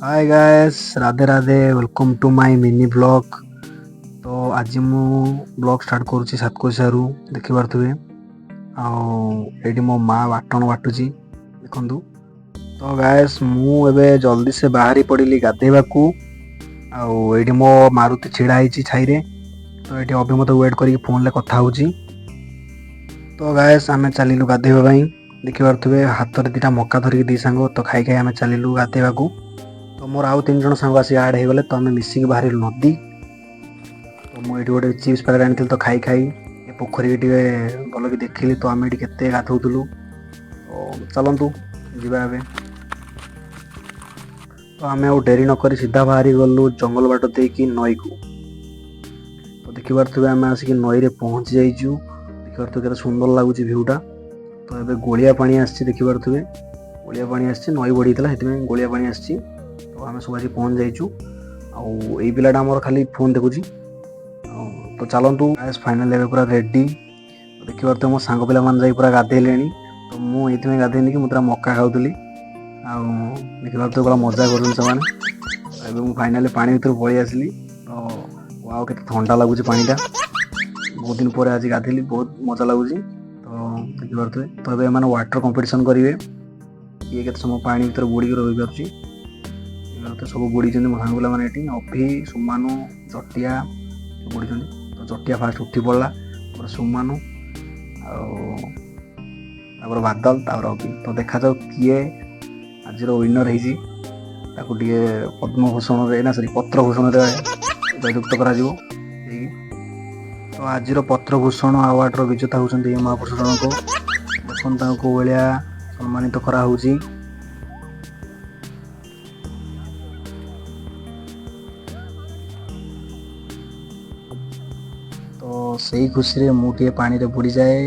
Hi guys, Radhe Radhe. Welcome to my mini vlog. ତ ଆଜି ମୁଁ ବ୍ଲଗ୍ ଷ୍ଟାର୍ଟ କରୁଛି ସାତକୋଶିଆରୁ, ଦେଖିପାରୁଥିବେ। ଆଉ ଏଇଠି ମୋ ମା ବାଟଣ ବାଟୁଛି, ଦେଖନ୍ତୁ। ତ ଗାଏସ୍, ମୁଁ ଏବେ ଜଲ୍ଦି ସେ ବାହାରି ପଡ଼ିଲି ଗାଧେଇବାକୁ। ଆଉ ଏଇଠି ମୋ ମାରୁତି ଛିଡ଼ା ହେଇଛି ଛାଇରେ। ତ ଏଇଠି ଅଭି ମୋତେ ୱେଟ୍ କରିକି ଫୋନ୍ରେ କଥା ହେଉଛି। ତ ଗାଏସ୍, ଆମେ ଚାଲିଲୁ ଗାଧେଇବା ପାଇଁ। ଦେଖିପାରୁଥିବେ, ହାତରେ ଦୁଇଟା ମକା ଧରିକି ଦୁଇ ସାଙ୍ଗ, ତ ଖାଇ ଖାଇ ଆମେ ଚାଲିଲୁ ଗାଧେଇବାକୁ। ତ ମୋର ଆଉ ତିନି ଜଣ ସାଙ୍ଗ ଆସିକି ଆଡ଼୍ ହେଇଗଲେ। ତ ଆମେ ମିଶିକି ବାହାରିଲୁ ନଦୀ। ତ ମୁଁ ଏଇଠି ଗୋଟେ ଚିପ୍ସ ପ୍ୟାକେଟ୍ ଆଣିଥିଲି, ତ ଖାଇ ଖାଇ ଏ ପୋଖରୀକି ଟିକେ ଭଲକି ଦେଖିଲି। ତ ଆମେ ଏଇଠି କେତେ ଗାଧଉଥିଲୁ। ତ ଚାଲନ୍ତୁ ଯିବା ଏବେ। ତ ଆମେ ଆଉ ଡେରି ନକରି ସିଧା ବାହାରି ଗଲୁ ଜଙ୍ଗଲ ବାଟ ଦେଇକି ନଈକୁ। ତ ଦେଖିପାରୁଥିବେ, ଆମେ ଆସିକି ନଈରେ ପହଞ୍ଚି ଯାଇଛୁ। ଦେଖିପାରୁଥିବେ, କେତେ ସୁନ୍ଦର ଲାଗୁଛି ଭିଉଟା। ତ ଏବେ ଗୋଳିଆ ପାଣି ଆସିଛି, ଦେଖିପାରୁଥିବେ, ଗୋଳିଆ ପାଣି ଆସିଛି। ନଈ ବଢ଼ିଥିଲା, ସେଥିପାଇଁ ଗୋଳିଆ ପାଣି ଆସିଛି। ତ ଆମେ ସବୁ ଆସି ପହଞ୍ଚି ଯାଇଛୁ। ଆଉ ଏଇ ପିଲାଟା ଆମର ଖାଲି ଫୋନ୍ ଦେଖୁଛି। ଆଉ ତ ଚାଲନ୍ତୁ, ଫାଇନାଲ୍ ଏବେ ପୁରା ରେଡ଼ି। ଦେଖିପାରୁଥିବେ, ମୋ ସାଙ୍ଗ ପିଲାମାନେ ଯାଇ ପୁରା ଗାଧେଇଲେଣି। ତ ମୁଁ ଏଇଥିପାଇଁ ଗାଧେଇନି କି ମୁଁ ପୁରା ମକା ଖାଉଥିଲି। ଆଉ ଦେଖିପାରୁଥିବେ, ପୁରା ମଜା କରୁଛନ୍ତି ସେମାନେ। ତ ଏବେ ମୁଁ ଫାଇନାଲି ପାଣି ଭିତରୁ ପଳେଇ ଆସିଲି। ତ ଆଉ କେତେ ଥଣ୍ଡା ଲାଗୁଛି ପାଣିଟା। ବହୁତ ଦିନ ପରେ ଆଜି ଗାଧେଇଲି, ବହୁତ ମଜା ଲାଗୁଛି। ତ ଦେଖିପାରୁଥିବେ, ତ ଏବେ ଏମାନେ ୱାଟର କମ୍ପିଟିସନ୍ କରିବେ, କିଏ କେତେ ସମୟ ପାଣି ଭିତରେ ବୁଡ଼ିକି ରହିପାରୁଛି। ଦେଖିପାରୁଥିବେ, ସବୁ ବୁଡ଼ିଛନ୍ତି ମୋ ସାଙ୍ଗ ପିଲାମାନେ ଏଠି। ଅଭି, ସୁମାନୁ, ଜଟିଆ ବୁଡ଼ିଛନ୍ତି। ତ ଜଟିଆ ଫାଷ୍ଟ ଉଠି ପଡ଼ିଲା, ତାପରେ ସୁମାନୁ, ଆଉ ତାପରେ ବାଦଲ, ତାପରେ ଅଭି। ତ ଦେଖାଯାଉ କିଏ ଆଜିର ୱିନର ହେଇଛି। ତାକୁ ଟିକେ ପଦ୍ମଭୂଷଣରେ, ନା ସରି, ପତ୍ରଭୂଷଣରେ ଜୟଯୁକ୍ତ କରାଯିବ ହେଇକି। ତ ଆଜିର ପତ୍ରଭୂଷଣ ଆୱାର୍ଡ଼ର ବିଜେତା ହେଉଛନ୍ତି ଏଇ ମହାପୁରୁଷ ଜଣକ। ଦେଖନ୍ତୁ, ତାଙ୍କୁ କୋଉ ଭଳିଆ ସମ୍ମାନିତ କରାହେଉଛି। ତ ସେଇ ଖୁସିରେ ମୁଁ ଟିକେ ପାଣିରେ ବୁଡ଼ିଯାଏ।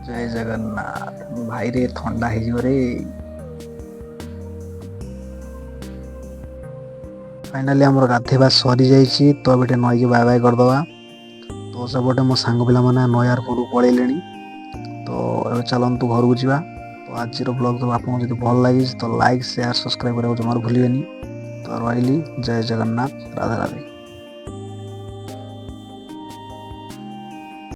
ଜୟ ଜଗନ୍ନାଥ। ଭାଇରେ, ଥଣ୍ଡା ହେଇଯିବ ରେ। ଫାଇନାଲି ଆମର ଗାଧେଇବା ସରିଯାଇଛି। ତ ଏବେ ଟିକେ ନଈକି ବାଏ ବାଏ କରିଦେବା। ତ ସେପଟେ ମୋ ସାଙ୍ଗ ପିଲାମାନେ ନଈ ଆର ପଟକୁ ପଳେଇଲେଣି। ତ ଏବେ ଚାଲନ୍ତୁ ଘରକୁ ଯିବା। ତ ଆଜିର ବ୍ଲଗ୍ ତ ଆପଣଙ୍କୁ ଯଦି ଭଲ ଲାଗିଛି, ତ ଲାଇକ୍, ସେୟାର, ସବସ୍କ୍ରାଇବ୍ କରିବାକୁ ଜମାରୁ ଭୁଲିବେନି। ତ ରହିଲି, ଜୟ ଜଗନ୍ନାଥ, ରାଧେ ରାଧେ।